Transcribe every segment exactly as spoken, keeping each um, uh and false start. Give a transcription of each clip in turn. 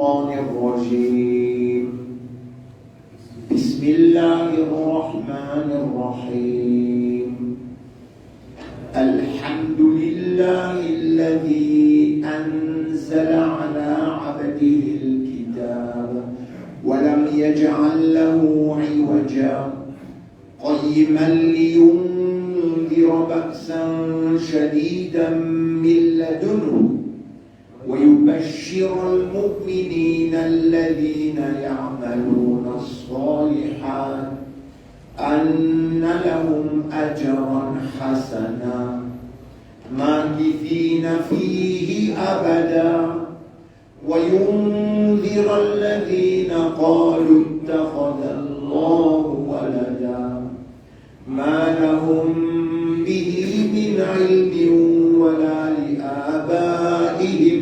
الشيطان الرجيم. بسم الله الرحمن الرحيم. الحمد لله الذي أنزل على عبده الكتاب ولم يجعل له عوجا، قيما لينذر بأسا شديدا من لدنه ويبشر المؤمنين الذين يعملون الصالحات أن لهم أجرا حسنا ماكثين فيه أبدا، وينذر الذين قالوا اتخذ الله ولدا، ما لهم به من علم ولا لآبائهم،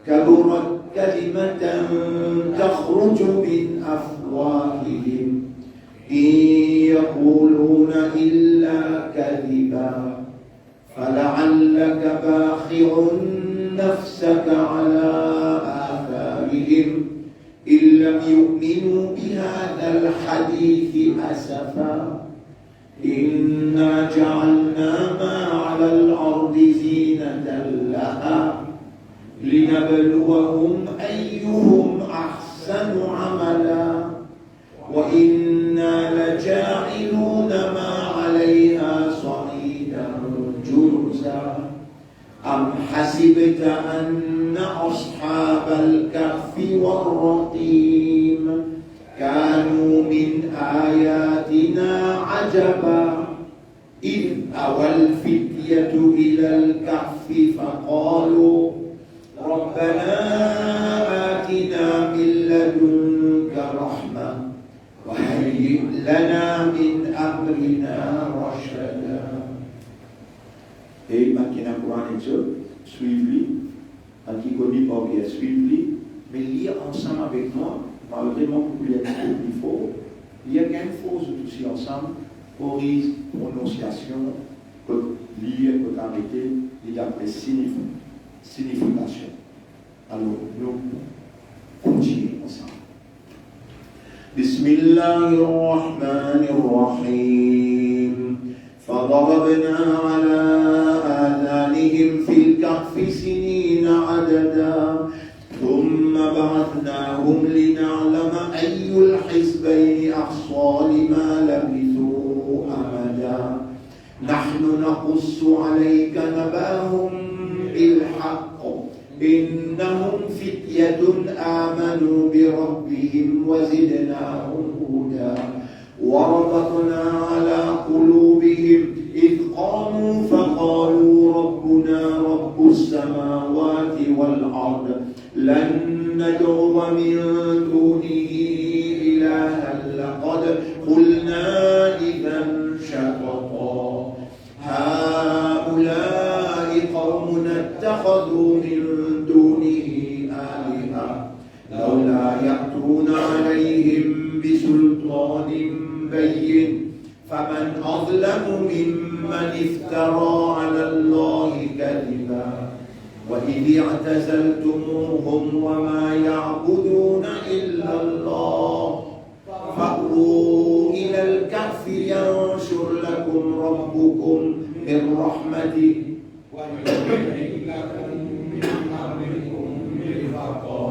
كبرت كلمة تخرج من أفواههم إن يقولون إلا كذبا، فلعلك باخع نفسك على آثارهم إن لم يؤمنوا بهذا الحديث أسفا. إنا جعلنا ما على الأرض زينة لها لنبلوهم أيهم أحسن عملا وإنا لجاعلون ما عليها صعيدا جرزا. أم حسبت أن أصحاب الكهف والرقيم كانوا من آياتنا عجبا، إذ أوى الفتية إلى الكهف فقالوا ربنا آتنا من لدنك رحمة وهيئ لنا من أمرنا رشدا. E bann ki ena Koran ek zot, swiv li. Bann ki kone par ker, swiv li, me lir ansam avek mwa, malgre mwa pou lir enn tipe pli for. Lir enn fraz osi ansam, koriz prononsiasion, kot lir, kot arete, li dapre sinif-, sinifikasion. Alor, nou kontinie ansam. بسم الله الرحمن الرحيم. فضربنا على آذانهم في الكهف سنين عددا، ثم بعثناهم لنعلم أي الحزبين أحصى لما لبثوا أمدا. نحن نقص عليك نبأهم بالحق، إنهم فتية آمنوا بربهم وزدناهم هدى. وربطنا على قلوبهم إذ قاموا فقالوا ربنا رب السماوات والأرض لن ندعو من دونه إلها لقد قلنا إذا شططا. هؤلاء قومنا اتخذوا من دونه آلهة لولا يأتون عليهم بسلطان بين فمن أظلم ممن افترى على الله كذبا وإذ اعتزلتموهم وما يعبدون إلا الله فأووا إلى الكهف ينشر لكم ربكم من رحمته ويهيئ لكم من أمركم مرفقا.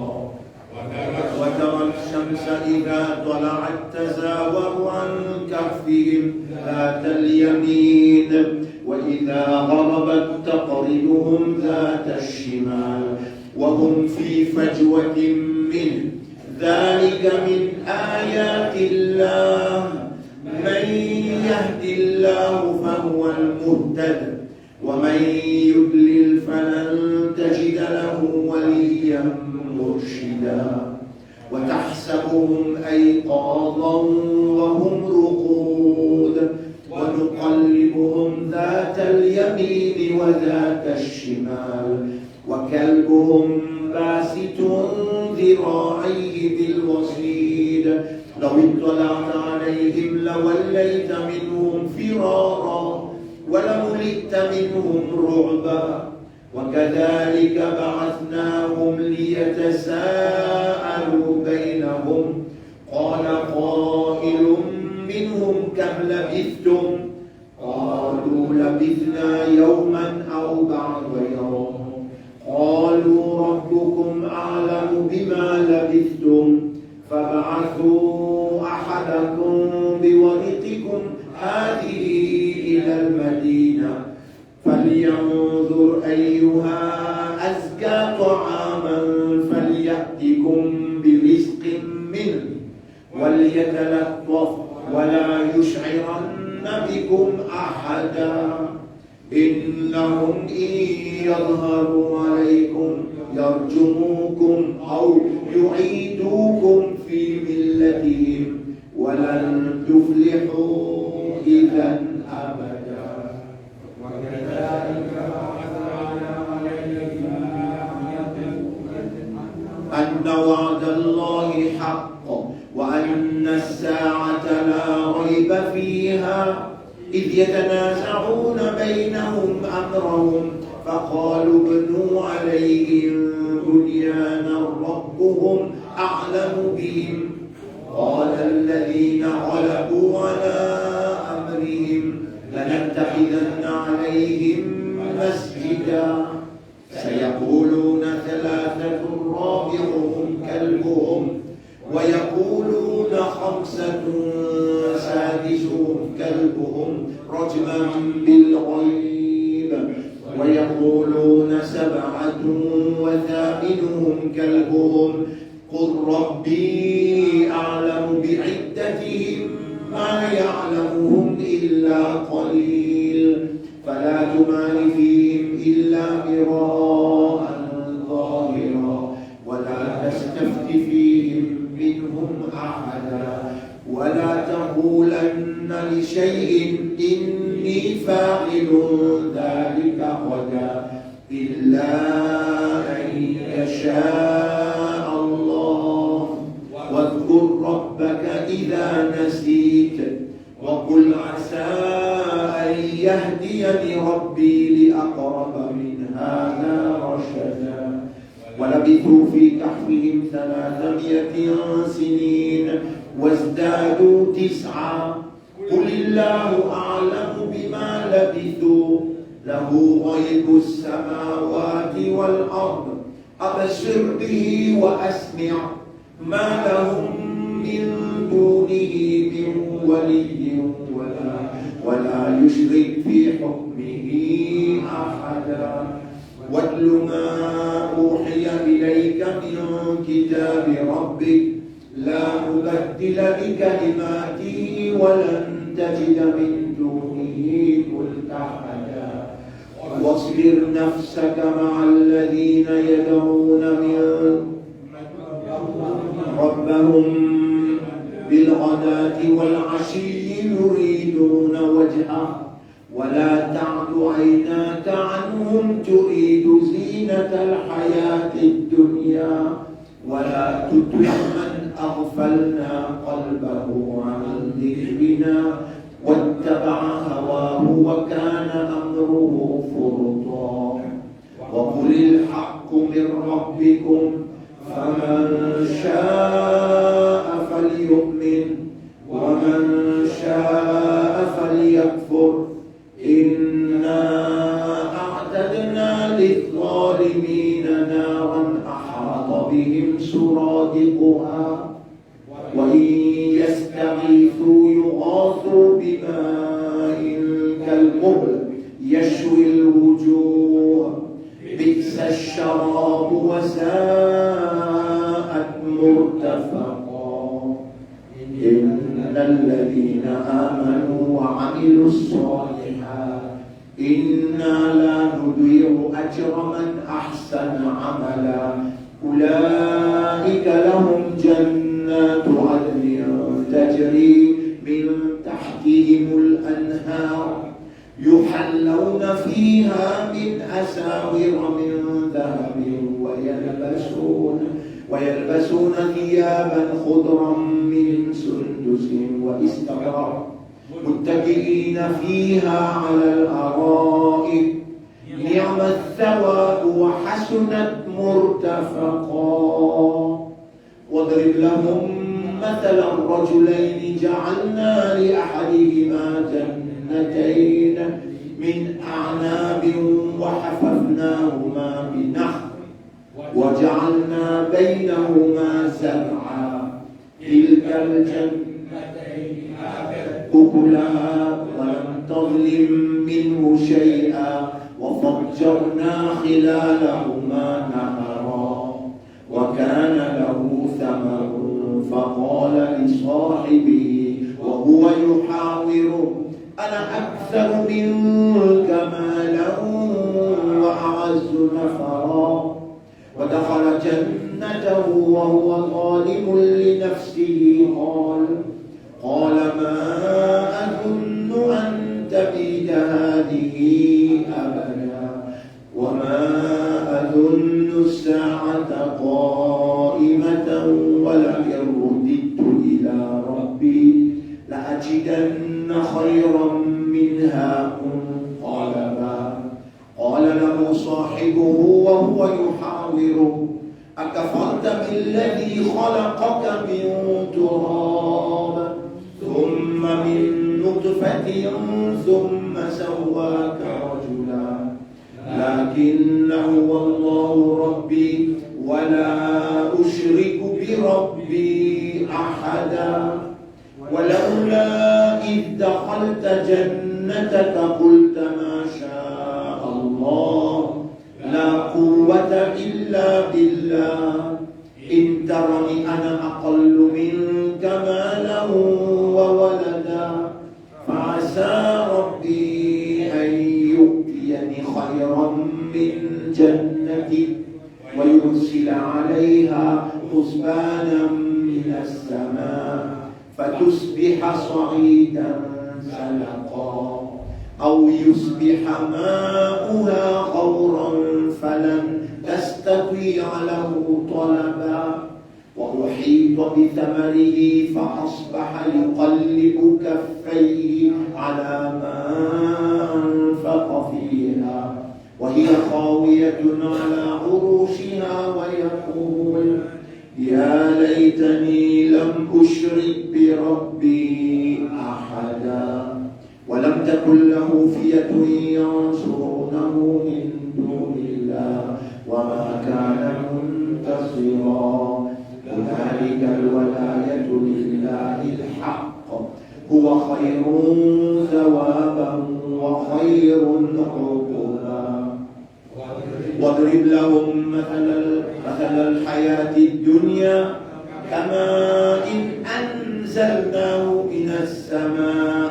وترى الشمس إذا طلعت تزاور عن كهفهم ذات اليمين وإذا غربت تقرضهم ذات الشمال وهم في فجوة منه ذلك من آيات الله من يهد الله فهو المهتد ومن يضلل فلن تجد له وليا مرشدا. وتحسبهم أيقاظا وهم رقود ونقلبهم ذات اليمين وذات الشمال وكلبهم باسط ذراعيه بالوصيد لو اطلعت عليهم لوليت منهم فرارا ولملئت منهم رعبا وكذلك بعثناهم ليتساءلوا بينهم، قال قائل منهم كم لبثتم؟ قالوا لبثنا يوما أو بعض يوم، قالوا ربكم أعلم بما لبثتم، فابعثوا أحدكم بورقكم هذه إلى المدينة، فلينظر أيها أزكى طعاما فليأتكم برزق منه وليتلطف ولا يشعرن بكم أحدا، إنهم إن يظهروا عليكم يرجموكم أو يعيدوكم في ملتهم ولن تفلحوا إذا أبدا. وكذلك أخذنا عليهم أن وعد الله حق وأن الساعة لا ريب فيها إذ يتنازعون بينهم أمرهم فقالوا ابنوا عليهم بنيانا ربهم أعلم بهم قال الذين غلبوا على أمرهم لنتخذن عليهم مسجدا سيقولون ثلاثة رابعهم كلبهم ويقولون خمسة سادسهم كلبهم رجما بالغيب ويقولون سبعة وثامنهم كلبهم قل ربي أعلم بعدتهم ما يعلمهم إلا قليل فلا تمار فيهم إلا مراء ظاهرا ولا تستفت فيهم منهم أحدا ولا تقولن لشيء إني فاعل ذلك غدا إلا أن يشاء الله واذكر ربك إذا نسيت وقل عسى أن يهديني ربي لأقرب من هذا رشدا ولبثوا في كهفهم ثلاثمائة سنين وازدادوا تسعا قل الله أعلم بما لبثوا له غيب السماوات والأرض أبصر به وأسمع ما لهم من دونه من ولي ولا ولا يشرك في حكمه أحدا واتل ما أوحي إليك من كتاب ربك لا مبدل لكلماته ولن تجد من دونه ملتحدا واصبر نفسك مع الذين يدعون من ربهم بالغداة والعشي يريدون وجهه ولا تعد عيناك عنهم تريد زينة الحياة الدنيا ولا تطع من أغفلنا قلبه عن ذكرنا واتبع هواه وكان أمره فرطا وقل الحق من ربكم فمن شاء فليؤمن ومن شاء فليكفر إنا أعتدنا للظالمين نارا أحاط بهم سرادقها وإن يستغيثوا يغاثوا بماء كالمهل يشوي الوجوه بئس الشراب وساءت مرتفقا إن الذين آمنوا وعملوا الصالحات إنا لا نضيع أجر من أحسن عملا أولئك لهم جنات عدن تجري من تحتهم الأنهار يحلون فيها من أساور من ذهب ويلبسون ويلبسون ثيابا خضرا من سندس وإستبرق متكئين فيها على الأرائك نعم الثواب وحسنت مرتفقا واضرب لهم مثلا رجلين جعلنا لأحدهما جنتين من أعناب وحففناهما بنخل وجعلنا بينهما زرعا. كلتا الجنتين آتت أكلها ولم تظلم منه شيئا وفجرنا خلالهما نهرا. وكان له ثمر فقال لصاحبه وهو يحاوره: أنا أكثر منك مالا وأعز نفرا. ودخل جنته وهو ظالم لنفسه قال، قال: ما أظن أن تبيد هذه أبدا. وما أظن الساعة قائمة ولئن رددت إلى ربي لأجدن خيرا منها منقلبا. قال له صاحبه وهو يحاوره: أكفرت بالذي خلقك من تراب ثم من نطفة ثم سواك رجلا. لكن هو الله ربي ولا أشرك بربي أحدا. ولولا إذ دخلت جنتك قلت ما شاء الله لا قوة إلا بالله. إن ترني أنا أقل منك مالا وولدا. فعسى ربي أن يؤتيني خيرا من جنتك ويرسل عليها حسبانا من السماء فتصبح صعيدا زلقا أو يصبح ماؤها غورا فلن تستطيع له طلبا. وأحيط بثمره فأصبح يقلب كفيه على ما أنفق فيها وهي خاوية على عروشها ويقول يا ليتني لم أشرك بربي أحدا. ولم تكن له فئة ينصرونه من دون الله وما كان منتصرا. هنالك الولاية لله الحق هو خير ثوابا وخير عقبا. واضرب لهم مثل ال-، مثل الحياة الدنيا كماء أنزلناه من السماء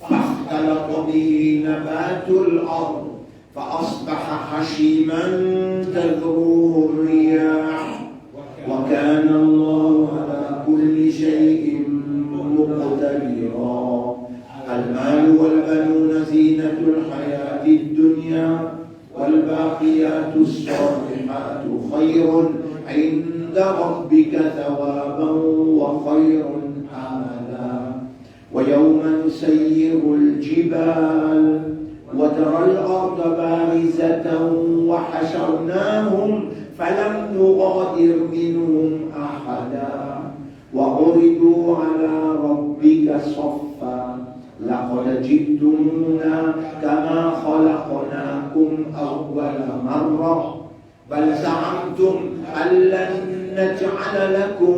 فاختلط به نبات الأرض فأصبح هشيما تذروه الرياح وكان الله على كل شيء مقتدرا. المال والبنون زينة الحياة الدنيا والباقيات الصالحات خير عند ربك ثوابا وخير أملا. ويوم نسير الجبال وترى الأرض بارزة وحشرناهم فلم نغادر منهم أحدا وعرضوا على ربك صفا لقد جئتمونا كما خلقناكم أول مرة بل زعمتم أن لن نجعل لكم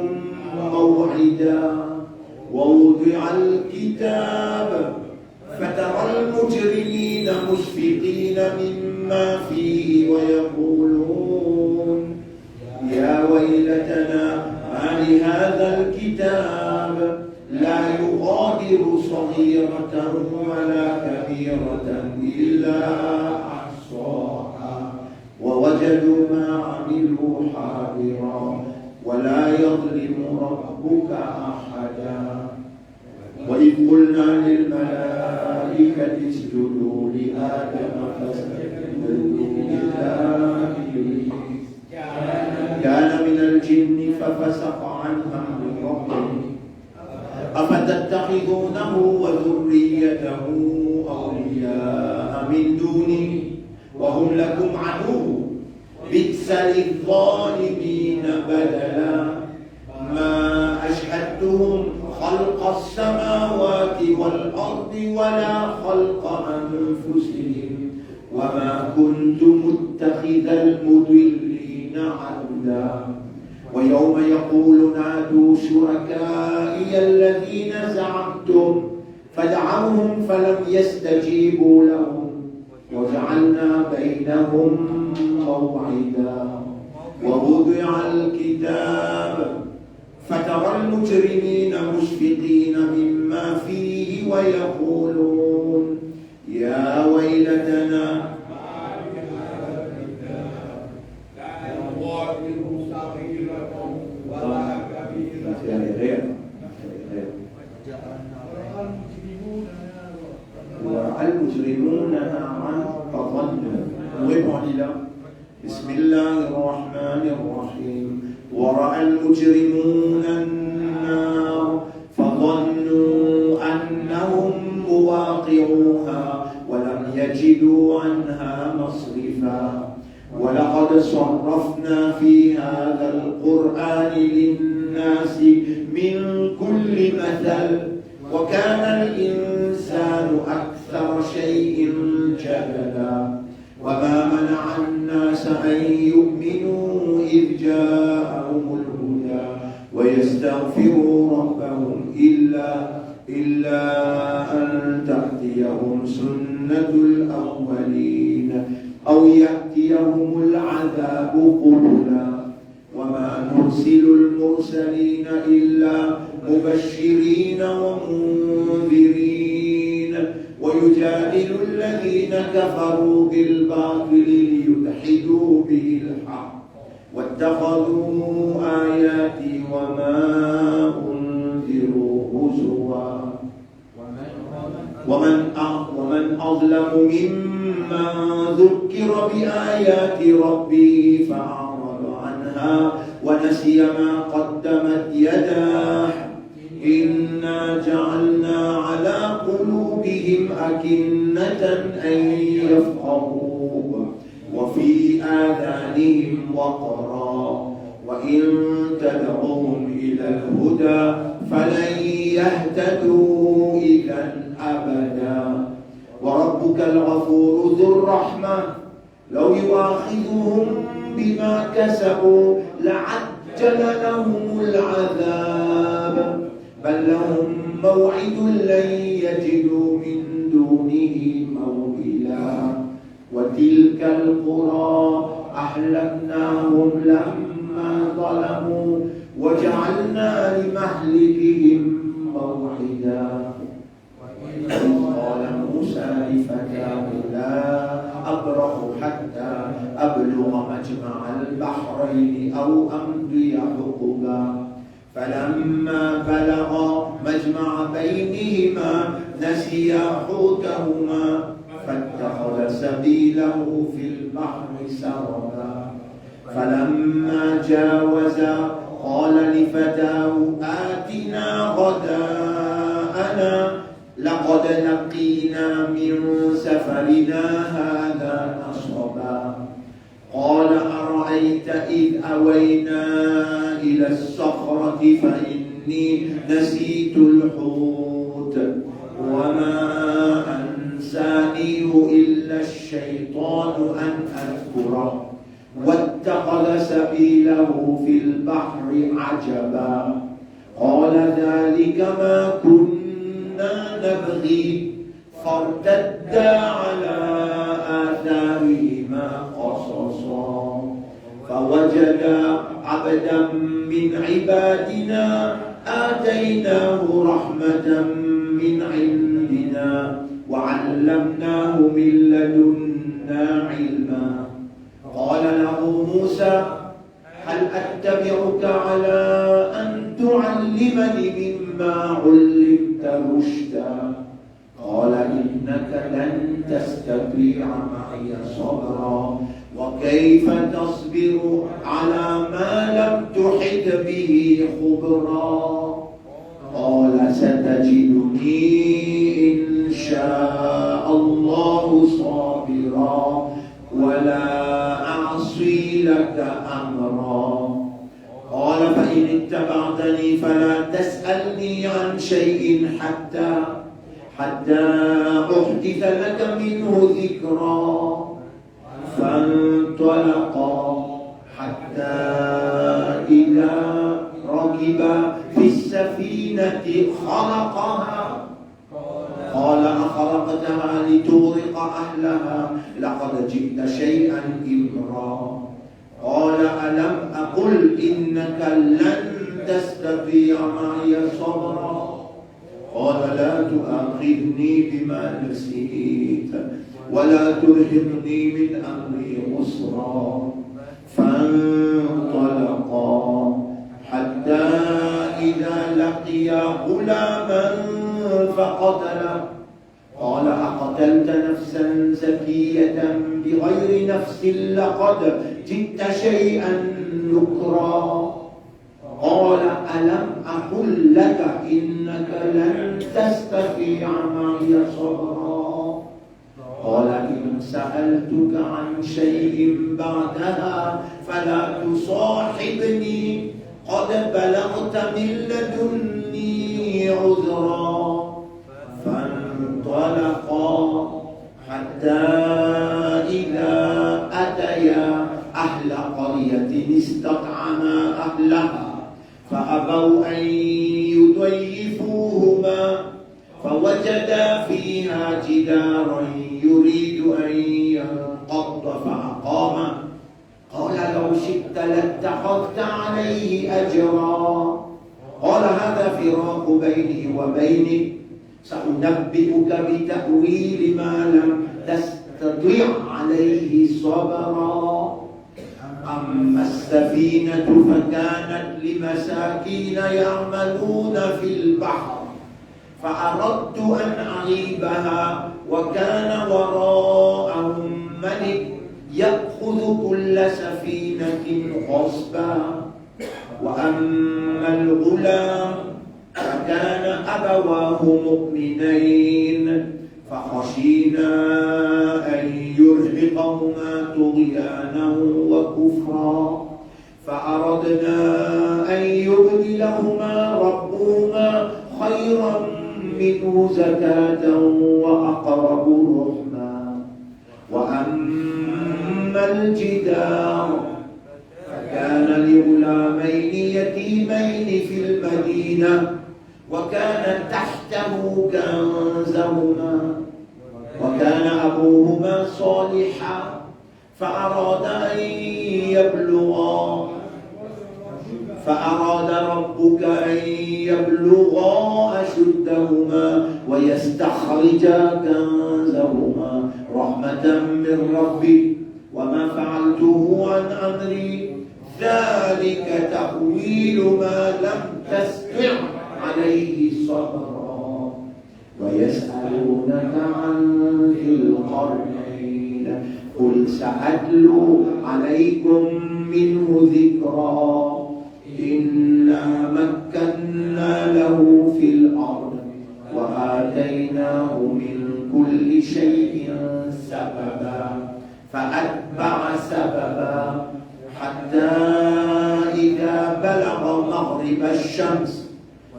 موعدا ووضع الكتاب فترى المجرمين مشفقين مما فيه ويقولون يا ويلتنا ما لهذا الكتاب لا يغادر صغيرة ولا كبيرة إلا أحصاها ووجدوا ما عملوا حاضرا ولا يظلم ربك أحدا. وإذ قلنا للملائكة اسجدوا لآدم فسجدوا إلا إبليس كان من الجن ففسق عن أمر ربه أفتتخذونه وذريته أولياء من دوني وهم لكم عدو بئس للظالمين بدلا. خلق السماوات والأرض ولا خلق أنفسهم وما كنت متخذ المضلين عضدا. ويوم يقول نادوا شركائي الذين زعمتم فدعوهم فلم يستجيبوا لهم وجعلنا بينهم موعدا. ووضع الكتاب فترى المجرمين مشفقين مما فيه ويقولون يا ويلتنا ما لهذا الكتاب لا يغادر صغيرة ولا كبيرة. ورأى المجرمون نارا فظنوا. Nous répondons là. بسم الله الرحمن الرحيم. ورأى المجرمون النار فظنوا أنهم مواقعوها ولم يجدوا عنها مصرفا. ولقد صرفنا في هذا القرآن للناس من كل مثل وكان الإنسان أكثر شيء جدلا. وما منع الناس أن يؤمنوا إذ جاءهم الهدى ويستغفروا ربهم إلا، إلا أن تأتيهم سنة الأولين أو يأتيهم العذاب قبلا. وما نرسل المرسلين إلا مبشرين ومنذرين ويجادل الذين كفروا بالباطل ليدحضوا به الحق واتخذوا آياتي وما أنذروا هزوا. ومن أ-، ومن أظلم ممن ذكر بآيات ربه فأعرض عنها ونسي ما قدمت يداه إنا جعلنا على قلوبهم أكنة أن يفقهوه وفي آذانهم وقرا وإن تدعهم إلى الهدى فلن يهتدوا إذا أبدا. وربك الغفور ذو الرحمة لو يؤاخذهم بما كسبوا لعجل لهم العذاب بل لهم موعد لن يجدوا من دونه موئلا. وتلك القرى أهلكناهم لما ظلموا وجعلنا لمهلكهم موعدا. وإذ قال موسى لفتاه لا أبرح حتى أبلغ مجمع البحرين أو أمضي حقبا. فلما بلغا مجمع بينهما نسيا حوتهما فاتخذ سبيله في البحر سربا. فلما جاوزا قال لفتاه آتنا غداءنا لقد لقينا من سفرنا هذا نصبا. قال أرأيت إذ أوينا إلى الصخرة فإني نسيت الحوت وما أنسانيه إلا الشيطان أن أذكره واتخذ سبيله في البحر عجبا. قال ذلك ما كنا نبغي فارتدا على آثارهما قصصا. فوجدا عبدا من عبادنا آتيناه رحمة من عندنا وعلمناه من لدنا علما. قال له موسى هل أتبعك على أن تعلمني مما علمت رشدا؟ قال إنك لن تستطيع معي صبرا وكيف تصبر على ما لم تحط به خبرا. قال ستجدني إن شاء الله صابرا ولا أعصي لك أمرا. قال فإن اتبعتني فلا تسألني عن شيء حتى، حتى أحدث لك منه ذكرا. فانطلقا حتى إذا ركبا في السفينة خرقها قال أخرقتها لتغرق أهلها لقد جئت شيئا إمرا. قال ألم أقل إنك لن تستطيع معي صبرا. قال لا تؤاخذني بما نسيت ولا ترهقني من أمري عسرا. فانطلقا حتى إذا لقيا غلاما فقتله. قال أقتلت نفسا زكية بغير نفس لقد جئت شيئا نكرا. قال ألم أقل لك إنك لن تستطيع معي صبرا. قال إن سألتك عن شيء بعدها فلا تصاحبني قد بلغت من لدني عذرا. فانطلقا حتى إذا أتيا أهل قرية استطعما أهلها فأبوا أن يضيفوهما فوجدا فيها جدارا يريد أن ينقض فأقامه. قال لو شئت لاتخذت عليه أجرا. قال هذا فراق بيني وبينك سأنبئك بتأويل ما لم تستطع عليه صبرا. أما السفينة فكانت لمساكين يعملون في البحر فأردت أن أعيبها وكان وراءهم ملك يأخذ كل سفينة غصبا. وأما الغلام فكان أبواه مؤمنين فخشينا أن يرهقهما طغيانا وكفرا فأردنا أن يبدلهما ربهما خيرا منه زكاة وأقرب رحما. وأما الجدار فكان لغلامين يتيمين في المدينة وكان تحته كنزهما وكان أبوهما صالحا فأراد أن يبلغا، فأراد ربك أن يبلغا أشدهما ويستخرجا كنزهما رحمة من ربك وما فعلته عن أمري ذلك تأويل ما لم تستطع عليه صبرا. ويسألونك عن ذي القرنين قل سأتلو عليكم منه ذكرا. إنا مكنا له في الأرض وآتيناه من كل شيء سببا فأتبع سببا حتى إذا بلغ مغرب الشمس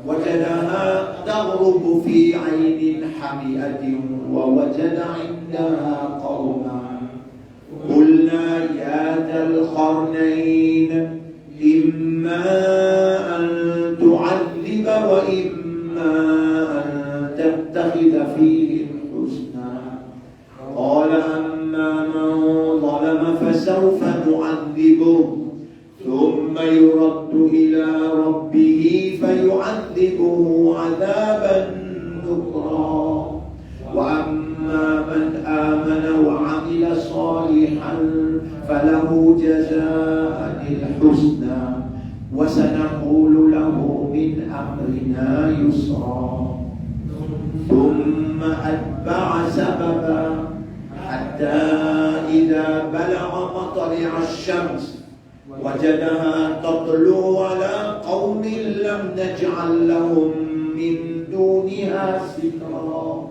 وجدها تغرب في عين حمئة ووجد عندها قوما. قلنا يا ذا القرنين إما أن تعذب وإما أن تتخذ فيهم حسنا. قال أما من ظلم فسوف نعذبه ثم يرد إلى ربه فيعذبه عذابا نكرا. وأما من آمن وعمل صالحا فله جزاء الحسنى وسنقول له من أمرنا يسرا. ثم أتبع سببا حتى إذا بلغ مطلع الشمس وجدها تطلع على قوم لم نجعل لهم من دونها سترا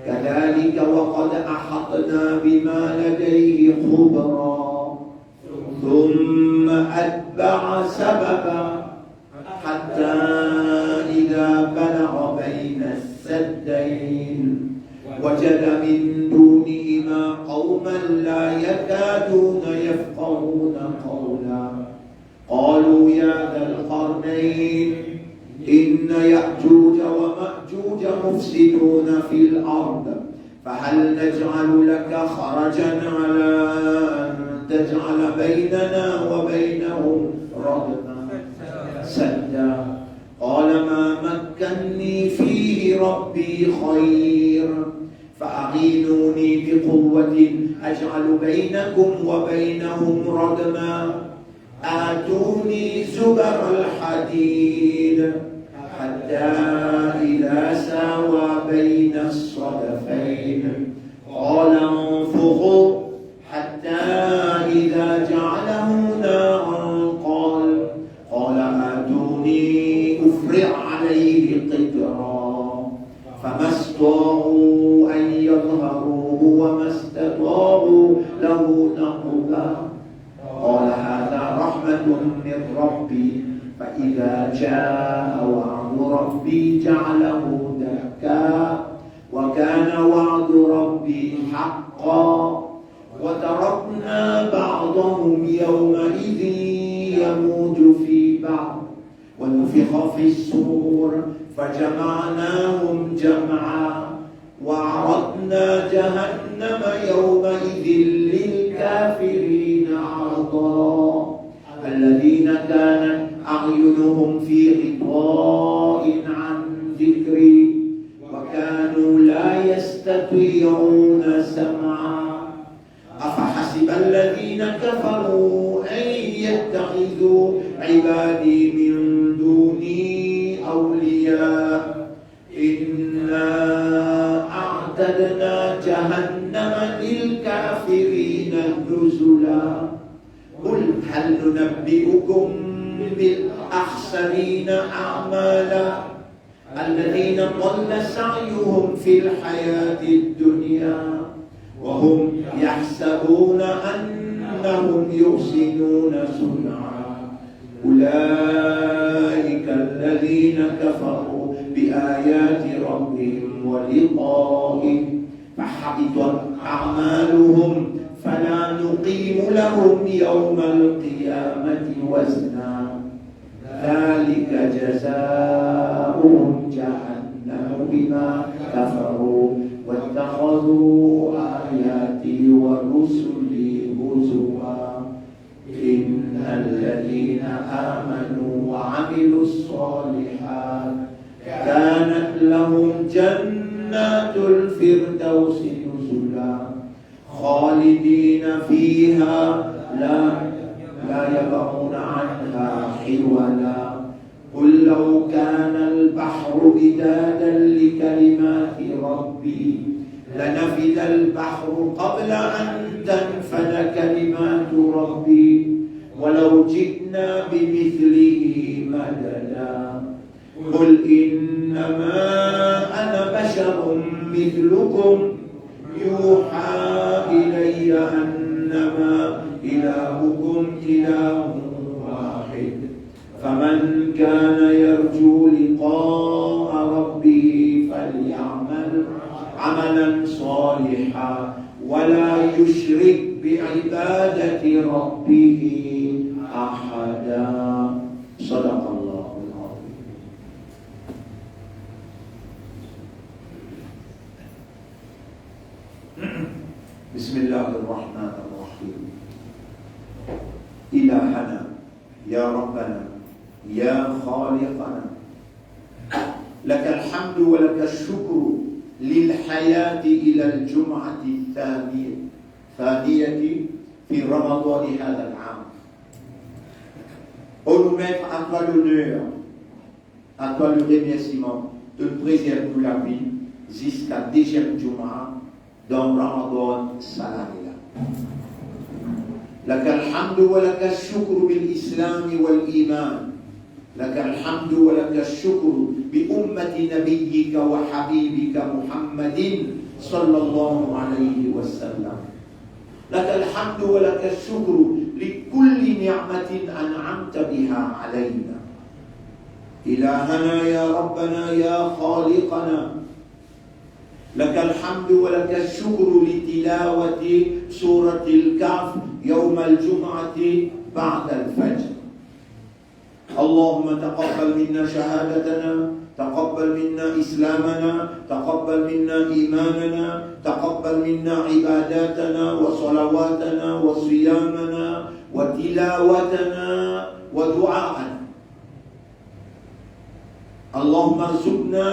كذلك وقد أحطنا بما لديه خبرا. ثم أتبع سببا حتى إذا بلغ بين السدين وجد من دونهما قوما لا يكادون يفقهون قولا. قالوا يا ذا القرنين إن يأجوج ومأجوج مفسدون في الأرض فهل نجعل لك خرجا على أن تجعل بيننا وبينهم ردما سدا. قال ما مكني فيه ربي خير فأعينوني بقوة أجعل بينكم وبينهم ردما. آتوني زبر الحديد حتى إذا ساوى بين الصدفين قال انفخوا حتى إذا جعله نارا قال، قال آتوني أفرغ عليه قطرا. فما استطاعوا أن يظهروه وما استطاعوا له نقبا. قال هذا رحمة من ربي فإذا جاء وعد ربي جعله دكا وكان وعد ربي حقا. وتركنا بعضهم يومئذ يموج في بعض ونفخ في الصور فجمعناهم جمعا وعرضنا جهنم يومئذ للكافرين عرضا. الذين كانت أعينهم في غطاء عن ذكري وكانوا لا يستطيعون سمعا. أفحسب الذين كفروا أن يتخذوا عبادي من دوني أولياء إنا أعتدنا جهنم للكافرين نزلا. قل هل ننبئكم بالأخسرين أعمالا الذين ضل سعيهم في الحياة الدنيا وهم يحسبون أنهم يحسنون صنعا. أولئك الذين كفروا بآيات ربهم ولقائه فحبطت أعمالهم فلا نقيم لهم يوم القيامة وزنا. ذلك جزاؤهم جهنم بما كفروا واتخذوا آياتي ورسلي هزوا. إن الذين آمنوا وعملوا الصالحات كانت لهم جنات الفردوس نزلا خالدين فيها لا، لا يبغون عنها حولا. قل لو كان البحر مدادا لكلمات ربي لنفد البحر قبل أن تنفد كلمات ربي ولو جئنا بمثله مددا. قل إنما أنا بشر مثلكم يوحى إلي أنما إلهكم إله واحد فمن كان يرجو لقاء ربه فليعمل عملا صالحا ولا يشرك بعبادة ربه أحدا. صدق الله العظيم. بسم الله الرحمن الرحيم. إلهنا، يا ربنا، يا خالقنا، لك الحمد ولك الشكر للحياة إلى الجمعة الثانية، ثانية في رمضان هذا العام. Oh nou Met, à toi l'honneur, à toi le remerciement de nous préserver de la vie jusqu'à deuxième Jumu'ah dans Ramadan sa lane la. لك الحمد ولك الشكر بالإسلام والإيمان. لك الحمد ولك الشكر بأمة نبيك وحبيبك محمد صلى الله عليه وسلم. لك الحمد ولك الشكر لكل نعمة أنعمت بها علينا. إلهنا يا ربنا يا خالقنا، لك الحمد ولك الشكر لتلاوة سورة الكهف يوم الجمعة بعد الفجر. اللهم تقبل منا شهادتنا، تقبل منا إسلامنا، تقبل منا إيماننا، تقبل منا عباداتنا وصلواتنا وصيامنا وتلاوتنا ودعاءنا. اللهم ارزقنا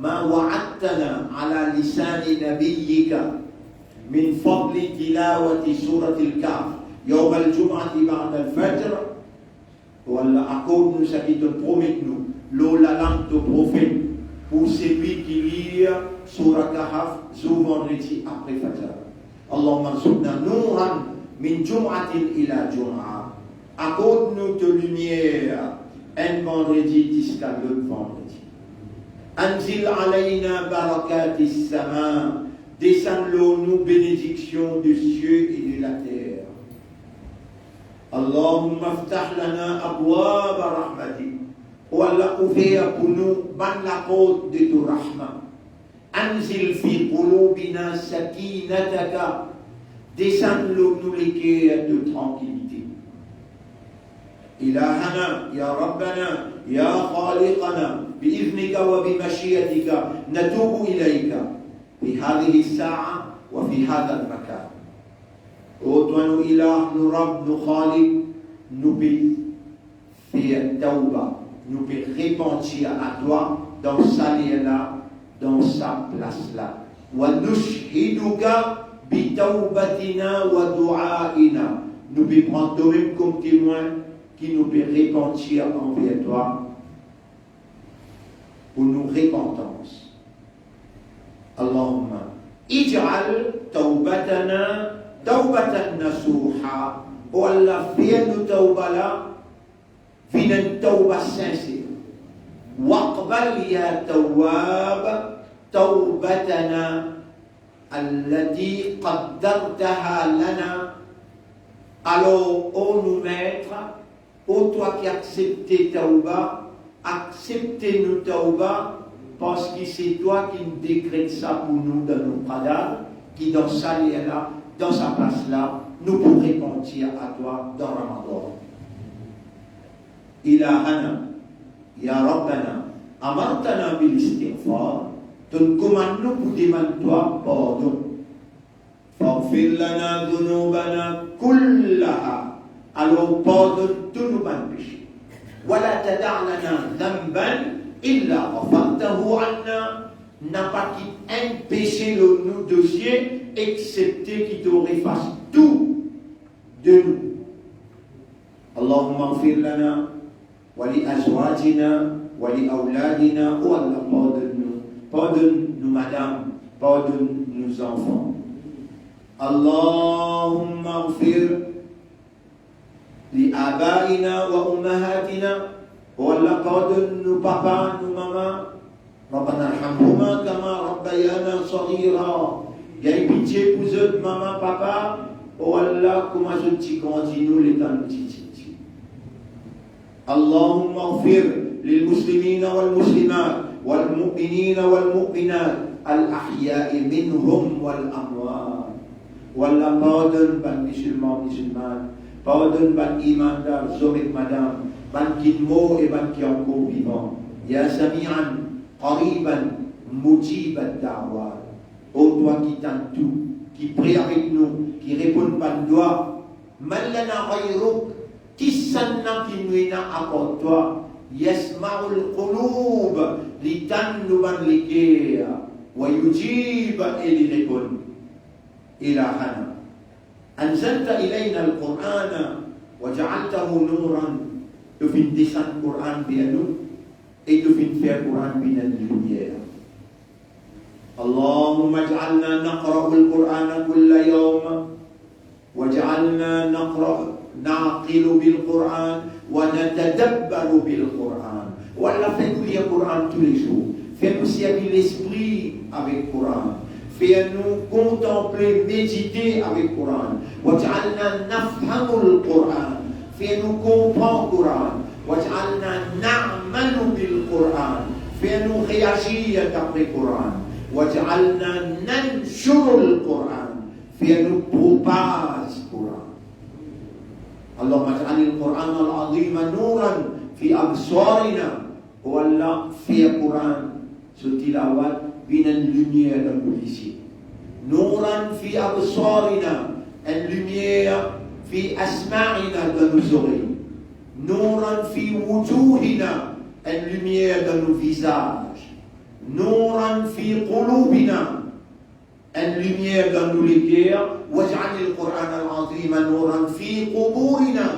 ما وعدتنا على لسان نبيك من فضل تلاوة سورة الكهف يوم الجمعة بعد الفجر. O Allah, akord nou seki to promet nou lor lalang to profet, pou selwi ki lir Sura Kahf zour vandredi apre Fajr. اللهم ارزقنا نورا من جمعة إلى جمعة. Akord nou to limier enn vandredi ziska lot vandredi. أنزل علينا بركات السماء. Desann lor nou benediksion de siel e de later. اللهم افتح لنا أبواب رحمتك. O Allah, ouver pou nou bann laport de to rahma. أنزل في قلوبنا سكينتك. Desann lor nou leker to trankilite. إلهنا يا ربنا يا خالقنا بإذنك وبمشيئتك نتوب إليك في هذه الساعة وفي هذا المكان. O twa nou Ilah, nou Rab, nou Khaliq, nou pe fer tawba, nou pe repantir a twa dan sa ler la, dan sa plas la. ونشهدك بتوبتنا ودعائنا. Nou pe pran twa mem kom temwin ki nou pe repantir anver twa pou nou repantans. اللهم اجعل توبتنا توبة نصوحا. O Allah, fer nou tawba la vinn enn tawba sinser. واقبل يا تواب توبتنا التي قدرتها لنا. Alor, o nou Met, o twa ki aksepte tawba, aksepte nou tawba, parski se twa ki'nn dekret sa pou nou dan nou qadar, ki dan sa ler la, dan sa plas la, nou pou repantir a twa dan Ramadan. إلهنا يا ربنا أمرتنا بالاستغفار. To'nn komann nou pou demann twa pardon. فاغفر لنا ذنوبنا كلها. Alor, pardonn tou nou bann pese. ولا تدع لنا ذنبا إلا غفرته عنا. Napa kit enn pese lor nou dosie, exepte ki to efas tou de nou. اللهم اغفر لنا ولأزواجنا ولأولادنا. O Allah, pardonn nou, pardonn nou madam, pardonn nou zanfan. اللهم اغفر لآبائنا وأمهاتنا. O Allah, pardonn nou papa, nou mama. ربنا ارحمهما كما ربيانا صغيرا. Gagn pitie pou zot, mama, papa. O Allah, kouma zot ti grandi nou letan nou ti titi. اللهم اغفر للمسلمين والمسلمات والمؤمنين والمؤمنات الأحياء منهم والأموات. O Allah, pardonn bann misilman, misilman, pardonn bann imandar, zom ek madam, bann ki mor e bann ki ankor vivan. يا سميعا قريبا مجيب الدعوات. O twa ki tann tou, ki pre avek nou, ki reponn bann dwa. من لنا غيرك. Kisannla ki nou ena apar twa? يسمع القلوب. Li tann nou bann leker. ويجيب, e li reponn. إلهنا أنزلت إلينا القرآن وجعلته نورا. To finn desann Koran ver nou e to finn fer Koran vinn enn limier. اللهم اجعلنا نقرأ القرآن كل يوم واجعلنا نقرأ نعقل بالقرآن ونتدبر بالقرآن. O Allah, fer nou lir Koran toulezour. Fer nou servi lespri avek Koran. Fer nou kontanple, medite avek Koran. واجعلنا نفهم القرآن. Fer nou konpran Koran. واجعلنا نعمل نعمل بالقرآن, fer nou reazir dapre Koran. واجعلنا ننشر القرآن, fer nou propaz Koran. اللهم اجعل القرآن العظيم نورا في أبصارنا. O Allah, fer Koran, so tilawat, vinn enn limier dan nou lizie. نورا في أبصارنا, enn limier في أسماعنا, dan nou zorey. نورا في وجوهنا, enn limier dan nou vizaz. نورا في قلوبنا, enn limier dan nou leker. واجعل القرآن العظيم نورا في قبورنا,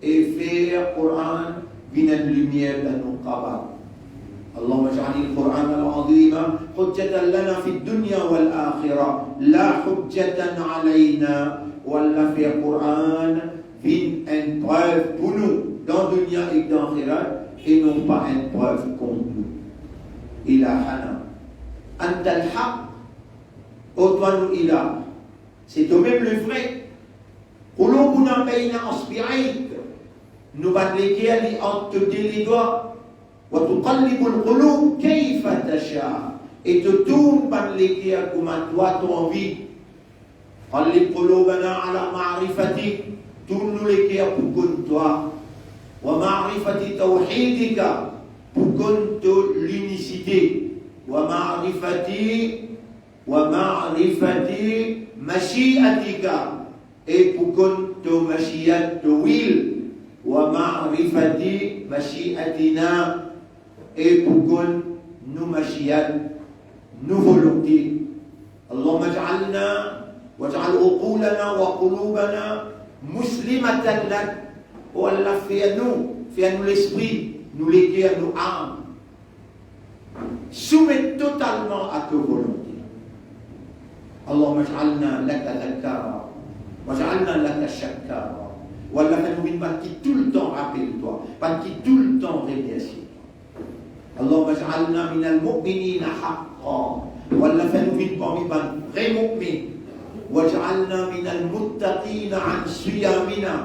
e fer Koran vinn enn limier dan nou kabar. اللهم اجعل القرآن العظيم حجة لنا في الدنيا والآخرة لا حجة علينا. O Allah, fer Koran vinn enn prev pou nou dan dunia ek dan axirat, e non pa enn prev kont nou. إلهنا أنت الحق, o twa nou Ilah, se twa mem le vre. قلوبنا بين أصبعيك, nou bann leker li ant to de ledwa. وتقلب القلوب كيف تشاء, e to tourn bann leker kouma twa to anvi. قلب قلوبنا على معرفتك, tourn nou leker pou konn twa. ومعرفة توحيدك, pou konn to linisite. ومعرفة, ومعرفة مشيئتك, e pou konn to mashiat, to will. ومعرفة مشيئتنا, e pou konn nou mashiat, nou volonte. اللهم اجعلنا واجعل عقولنا وقلوبنا مسلمة لك. O Allah, fer nou, fer nou lespri, nou leker, nou am soumet totalman a to volonte. اللهم اجعلنا لك ذكارا واجعلنا لك شكارا. O Allah, fer nou vinn bann ki toultan rapel twa, bann ki toultan remersie twa. اللهم اجعلنا من المؤمنين حقا. O Allah, fer nou vinn parmi bann vre mu'min. واجعلنا من المتقين عن صيامنا.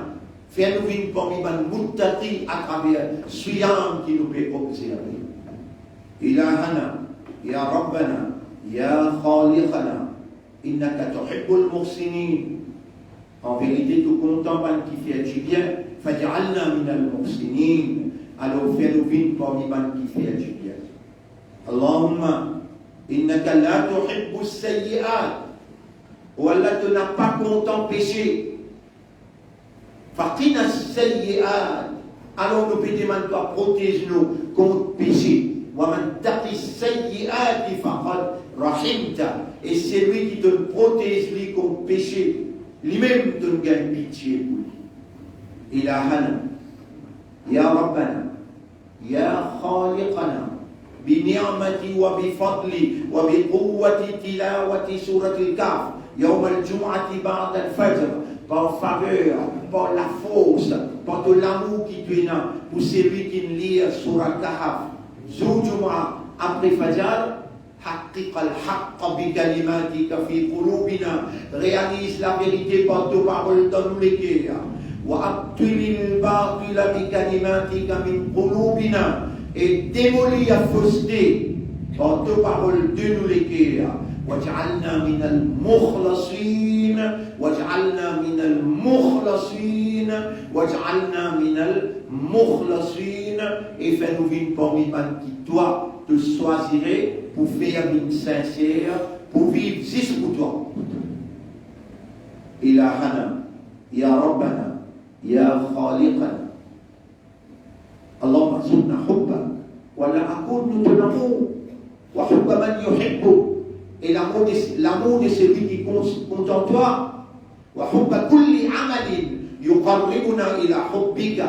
Fer nou vinn parmi bann muttaqi atraver siyam ki nou pe obzerve. إلهنا يا ربنا يا خالقنا إنك تحب المحسنين. An verite, to kontan bann ki fer dibien. فاجعلنا من المحسنين. Alor, fer nou vinn parmi bann ki fer dibien. اللهم إنك لا تحب السيئات. O Allah, to napa kontan pese. فقنا السيئات. Alor, nou pe demann twa protez nou kont pese. ومن تق السيئات فقد رحمته. E selwi ki to protez li kont pese, limem to gagn pitie pou li. إلهنا يا ربنا يا خالقنا بنعمتي وبفضلي وبقوة تلاوة سورة الكهف يوم الجمعة بعد الفجر, par faver, par lafors, par to lamour ki to ena pou selwi ki lir Surat Kahf zour Jum'a apre Fajar, حقق الحق بكلماتك في قلوبنا. Realiz laverite par to parol dan nou leker. وأبطل الباطل بكلماتك من قلوبنا. E demoli fosete par to parol de nou leker. واجعلنا من المخلصين. واجعلنا من المخلصين. واجعلنا من المخلصين. E fer nou vinn parmi bann ki twa to swazire pou fer vinn sinser, pou viv zis pou twa. إلهنا يا ربنا يا خالقنا اللهم ارزقنا حبك. O Allah, akord nou to lamour. وحب من يحبك. E lamour de, lamour de selwi ki kon-, kontan twa. وحب كل عمل يقربنا إلى حبك.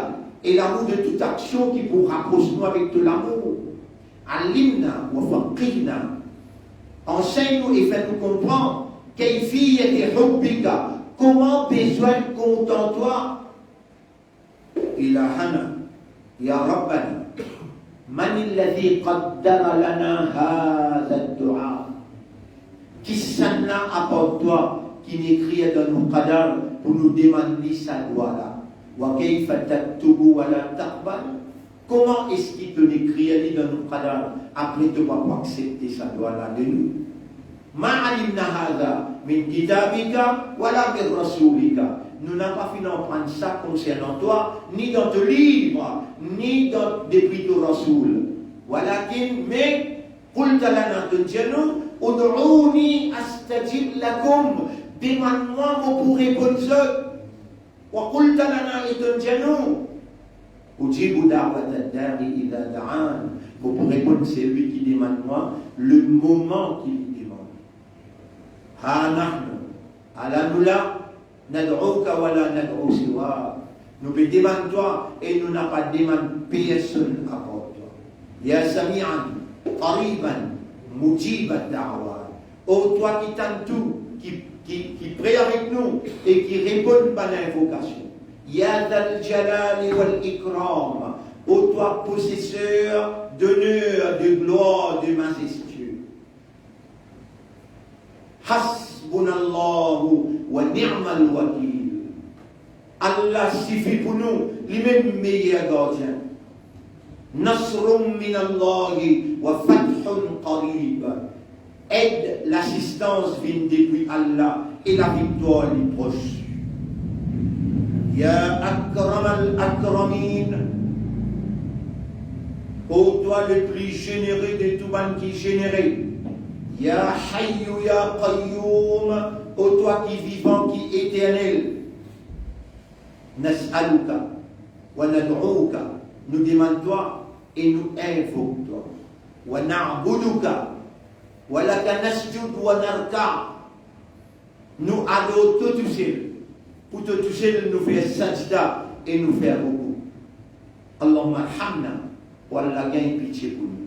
E lamour de tout aksion ki pou rapros nou avek to lamour. علمنا وفقهنا. Ansegn nou e fer nou konpran كيفية حبك, kouma bizin kontan twa. إلهنا يا ربنا من الذي قدر لنا هذا الدعاء؟ Kisannla apar twa ki'nn ekrir dan nou qadar pou nou demann li sa dwa la? وكيف تكتب ولا تقبل؟ Kouma eski to'nn ekrir li dan nou qadar, apre to pa pou aksepte sa dwa la de nou? Ma alimna hadha min kitabika wala min rasulika. Nou napa finn aprann sa konsernan twa, ni dan to liv, ni dan, depi to rasoul. Walakin, me, qulta lana, to'nn dir nou, ud'uni astajib lakum, demann mwa, mo pou reponn zot. Wa qulta lana, e to'nn dir nou, ujibu da'watad da'i iza da'an, mo pou reponn selwi ki demann mwa, le moman ki li demann. Ha nahnu, ala nou la, nad'uka wala nad'u siwak, nou pe demann twa e nou napa demann personn apar twa. Ya Sami'an Qariban Mujibad Da'awat. O twa ki tann tou, ki, ki, ki pre avek nou e ki reponn bann invokasion. Ya Zal Jalali wal Ikram, o twa poseser d'oner, de glwar, de mazestie. Hasbunallahu wa ni'mal wakil. Allah sifi pou nou, limem meyer gardien. Nasrun minallahi wa fathun qarib. Ed, lasistans vinn depi Allah e laviktwar li pros. Ya Akramal Akramin, o twa le pli zenere de tou bann ki zenere. Ya Hayyu Ya Qayyum, o twa ki vivan, ki eternel. Nas'aluka wa nad'uka, nou demann twa e nou invok twa. Wa na'buduka, wa laka nasjud wa narka. Nou ador twa tousel, pou twa tousel nou fer sajda e nou fer roukou. Allahumma arhamna, o Allah, gagn pitie pou nou.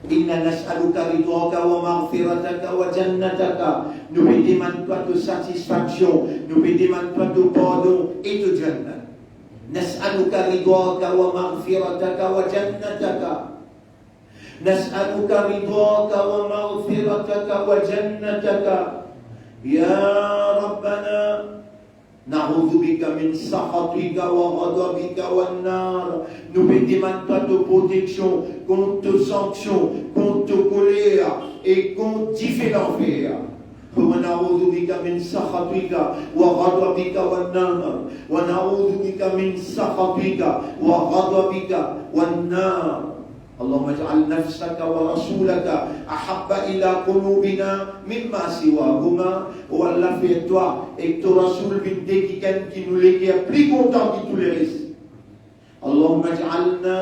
Inna nas'aluka ridaka wa maghfirataka wa jannataka. Nou pe demann twa to satisfaksion, nou pe demann twa to pardon e to jannat. Nas'aluka ridaka wa maghfirataka wa jannataka. Nas'aluka ridaka wa maghfirataka wa jannataka. Ya Rabbana, na'udhu bika min sakhatika wa ghadabika wan nar. Nou pe demann twa to proteksion kont to sanksion, kont to koler e kont dife lanfer. Wa na'udhu bika min sakhatika wa ghadabika wan nar. Wa na'udhu bika min sakhatika wa ghadabika wan nar. Allahumma ij'al nafsaka wa rasulaka ahabba ila qulubina mimma siwahuma. O Allah, fer twa ek to Rasoul vinn de kikenn ki nou leker pli kontan ki tou leres. Allahumma ij'alna,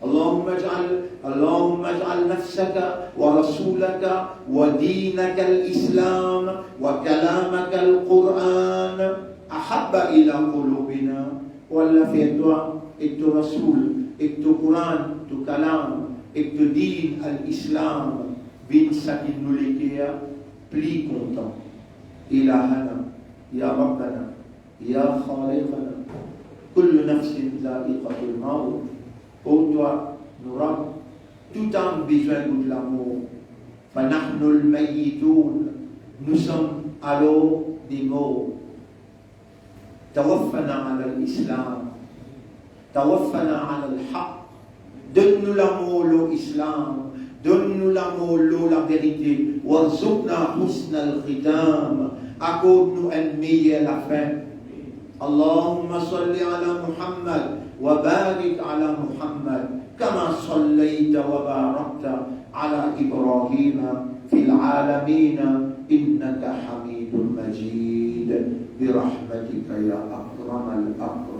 Allahumma ij'al, Allahumma ij'al nafsaka wa rasulaka wa dinaka al-Islam wa kalamaka al-Quran ahabba ila qulubina. O Allah, fer twa ek to Rasoul, ek to Quran, to kalam, ek to din al-Islam vinn sa ki nou leker pli kontan. Ilahana, ya Rabbana, ya Khaliqana, kullu nafsin za'iqatul maut. O twa nou Rab, tou nam bizin gout lamor. Fa nahnul mayyitun, nous sommes alors des morts. Tawaffana alal Islam. Tawaffana alal haq. Donn nou lamor lor Islam. Donn nou lamor lor laverite. Warzuqna husnal khitam. Akord nou enn meyer lafin. Allahumma salli ala Muhammad wa barik ala Muhammad. Kama sallayta wa barakta ala Ibrahima fil alamina innaka Hamidum Majid. Birahmatika ya akramal akramin.